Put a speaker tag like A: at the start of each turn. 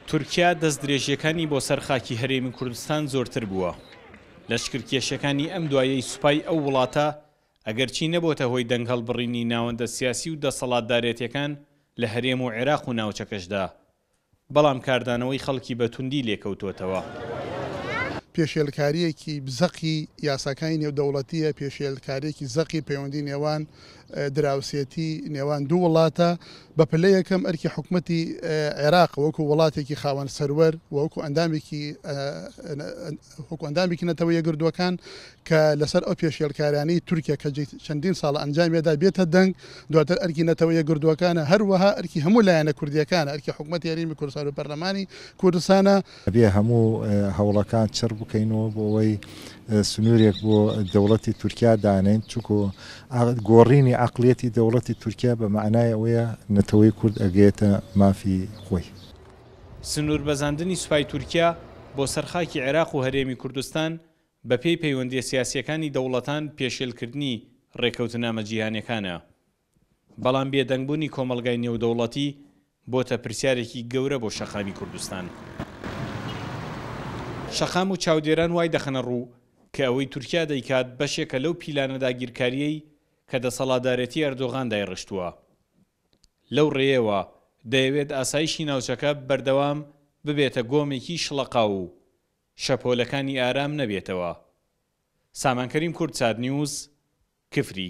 A: تورکیا دەستدرێژییەکانی بۆ سەر خاکی هەرێمی کوردستان زۆرتر بووە. لەشکرکێشیەکانی ئەم دوایەی سوپای ئەو وڵاتە ئەگەرچی نەبۆتە هۆی دەنگهەڵبڕینی ناوەندە سیاسی و دەسەڵاتدارێتیەکان لە هەرێم و عێراق و ناوچەکەشدا، بەڵام کاردانەوەی خەڵکی بە توندی لێکەوتۆتەوە.
B: پێشێلکارییەکی زەقی یاساکانی نێودەوڵەتییە، پێشێلکارییەکی زەقی پەیوەندی نێوان دراوسێتی نێوان دوو وڵاتە، بە پلەی یەکەم ئەرکی حکومەتی عێراق وەکو وڵاتێکی خاوەن سەروەر و وەکو ئەندامێکی وەکو ئەندامێکی نەتەوە یەکگرتووەکان کە لەسەر ئەو پێشێلکاریانەی تورکیا کە چەندین ساڵە ئەنجامیدا بێتە دەنگ، دواتر ئەرکی نەتەوە یەکگرتووەکانە، هەروەها ئەرکی هەموو لایەنە کوردییەکانە، ئەرکی حکومەتی هەرێمی کوردستان و پەرلەمانی کوردستانە.
C: ئەبێ هەموو هەوڵەکان چڕ بکەینەوە بۆ ئەوەی سنوورێک بۆ دەوڵەتی تورکیا دانێین، چونکو گۆڕینی عەقڵیەتی دەوڵەتی تورکیا بە مەعنای ئەوەیە نەتەوەی کورد ئەگەیەتە مافی خۆی.
A: سنووربەزاندنی سوپای تورکیا بۆ سەر خاکی عێراق و هەرێمی کوردستان بەپێی پەیوەندییە سیاسییەکانی دەوڵەتان پێشێلکردنی ڕێکەوتنامە جیهانیەکانە. بەڵام بێدەنگبوونی کۆمەڵگای نێودەوڵەتی بۆتە پرسیارێکی گەورە بۆ شەقامی کوردستان. شەقام و چاودێران وای دەخەنە ڕوو کە ئەوەی تورکیا دەیکات بەشێکە لەو پیلانە داگیرکارییەی کە دەسەڵاتدارێتی ئەردۆغان دایڕشتووە. لەو ڕێیەوە دەیەوێت ئاسایشی ناوچەکە بەردەوام ببێتە گۆمێکی شڵەقاو و شەپۆلەکانی ئارام نەبێتەوە. سامان کەریم کوردسات نیوز، کفری.